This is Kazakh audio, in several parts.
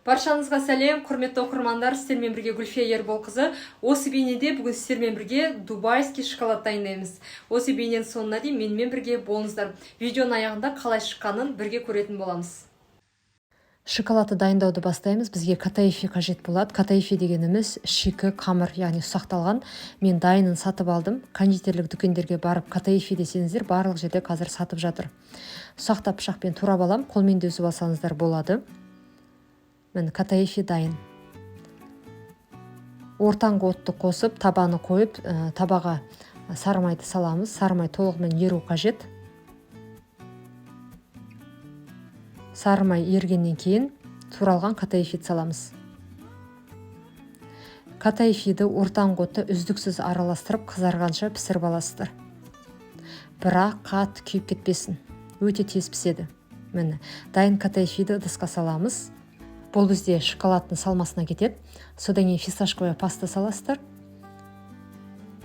Баршаңызға сәлем, құрметті оқырмандар, сіздермен бірге Гүлфия Ерболқызы. Осы бейнеде бүгін сіздермен бірге дубайский шоколад дайындаймыз. Осы бейненің соңына дейін менімен бірге болыңыздар. Видеоның аяғында қалай шыққанын бірге көретін боламыз. Шоколадты дайындауды бастаймыз. Бізге катаифи қажет болады. Катаифи дегеніміз шикі қамыр, яғни ұсақталған. Мен дайынын сатып алдым. Кондитерлік дүкендерге барып катаифи десеңіздер, барлық жерде қазір сатып жатыр. Ұсақтап пышақпен турап алам, қолмен де үзіп алсаңыздар болады. Міне, катаифи дайын. Ортаңғы отты қосып, табаны қойып, табаға сары майды саламыз. Сары май толығымен еру қажет. Сары май ергеннен кейін туралған катаифиді саламыз. Катаифиді ортаңғы отта үздіксіз араластырып, қызарғанша пісіріп аласыздар. Бірақ қатты күйіп кетпесін, өте тез піседі. Міне, дайын катаифиді ыдысқа саламыз. Бұл бізде шоколадтың салмасына кетеді. Содан кейін фисташковая паста саласыздар.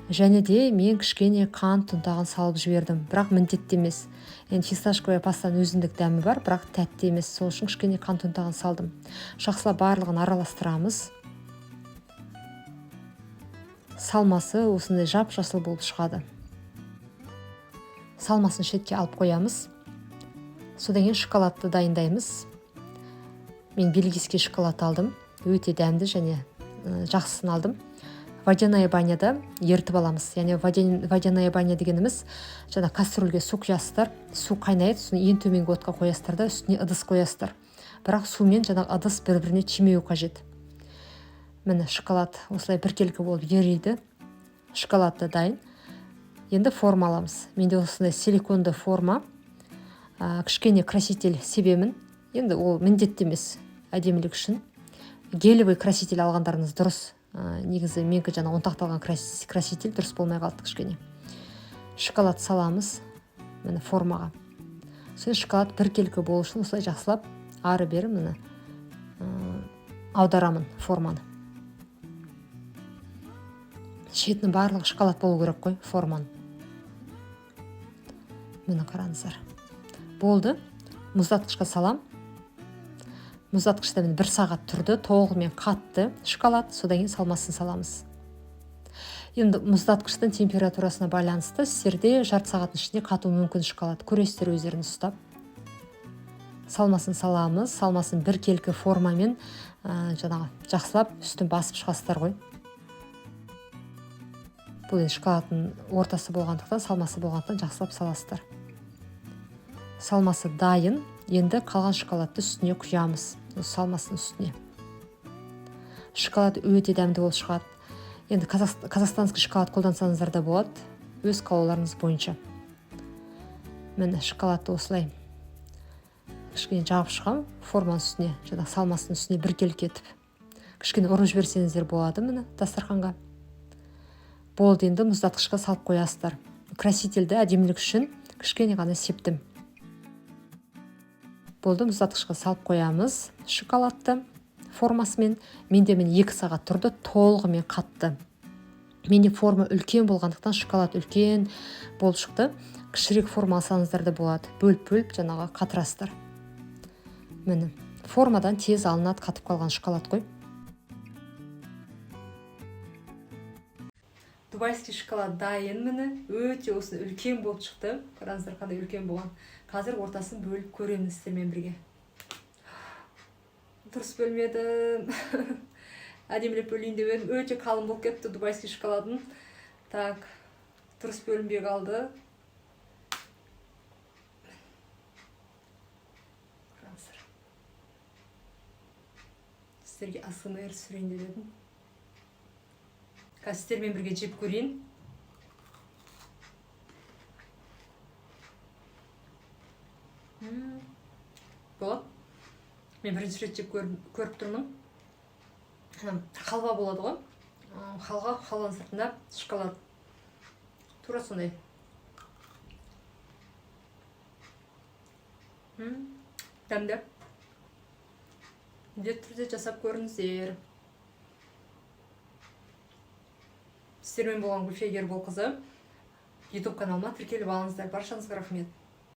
Және де мен кішкене қант ұнтағын салып жібердім, бірақ міндетті емес. Енді фисташковая пастаның өзіндік дәмі бар, бірақ тәтті емес, сол үшін кішкене қант ұнтағын салдым. Жақсылап барлығын араластырамыз. Салмасы осындай жап-жасыл болып шығады. Салмасын шетке алып қоямыз. Содан кейін шоколадты дайындаймыз. Мен бельгийский шоколад алдым, өте дәмді және жақсысын алдым. Водяная баняда ерітіп аламыз. Яғни водяная баня дегеніміз жаңа кастрюльге су құясыздар, су қайнайды, сосын ең төменгі отқа қоясыздар да үстіне ыдыс қоясыздар. Бірақ су мен жаңағы ыдыс бір-біріне тимеуі қажет. Міне, шоколад осылай біркелкі болып ериді. Шоколад та дайын. Енді форма аламыз. Менде осындай силиконды форма. Кішкене краситель себемін. Енді ол міндетті емес, әдемілік үшін. Гелевый краситель алғандарыңыз дұрыс. Негізі менікі жаңа ұнтақталған краситель дұрыс болмай қалды кішкене. Шоколад саламыз міне формаға. Сосын шоколад біркелкі болу үшін осылай жақсылап ары бері міне, аударамын форманы. Шетінің барлығы шоколад болу керек қой форманың. Міне, қараңыздар. Болды. Мұздатқышқа салам. Мұздатқышта міне 1 сағат тұрды, толығымен қатты шоколад, содан кейін салмасын саламыз. Енді мұздатқыштың температурасына байланысты сіздерде жарты сағаттың ішінде қатуы мүмкін шоколад. Көресіздер өздеріңіз ұстап. Салмасын саламыз, салмасын біркелкі формамен, жаңағы жақсылап үстін басып шығасыздар ғой. Бұл енді шоколадтың ортасы болғандықтан, салмасы болғандықтан жақсылап саласыздар. Салмасы дайын. Енді қалған шоколадты үстіне құямыз, осы салмасының үстіне. Шоколад өте дәмді болып шығады. Енді казахстанский шоколад қолдансаңыздар да болады, өз қалауларыңыз бойынша. Міне, шоколадты осылай кішкене жағып шығамын форманың үстіне, жаңағы салмасының үстіне біркелкі етіп. Кішкене ұрып жіберсеңіздер болады міне дастарханға. Болды, енді мұздатқышқа салып қоясыздар. Красительді әдемілік үшін кішкене ғана септім. Болды, мұздатқышқа салып қоямыз шоколадты формасымен. Менде міне 2 сағат тұрды, толығымен қатты. Менде форма үлкен болғандықтан шоколад үлкен болып шықты. Кішірек форма алсаңыздар да болады. Бөліп-бөліп жаңағы қатырасыздар. Міне, формадан тез алынады қатып қалған шоколад қой. Дубайский шоколад дайын, міне, өте осы үлкен болып шықты. Қараңыздар, қандай үлкен болған. Қазір ортасын бөліп көреміз сіздермен бірге. Дұрыс бөлмедім. Әдемілеп бөлейін деп едім. Өте қалың болып кетті дубайский шоколадың. Так, дұрыс бөлінбей қалды. Қараңыздар. Сіздерге АСМР түсірейін деп едім. Қазір сіздермен бірге жеп көрейін. Болады. Мен бірінші рет жеп көріп тұрмын. Халва болады ғой. Халваның сыртында шоколад. Тура сондай. Дәмді. Міндетті түрде жасап көріңіздер. Сіздермен болған Гүлфия Ерболқызы. YouTube каналыма тіркеліп алыңыздар. Баршаңызға рахмет.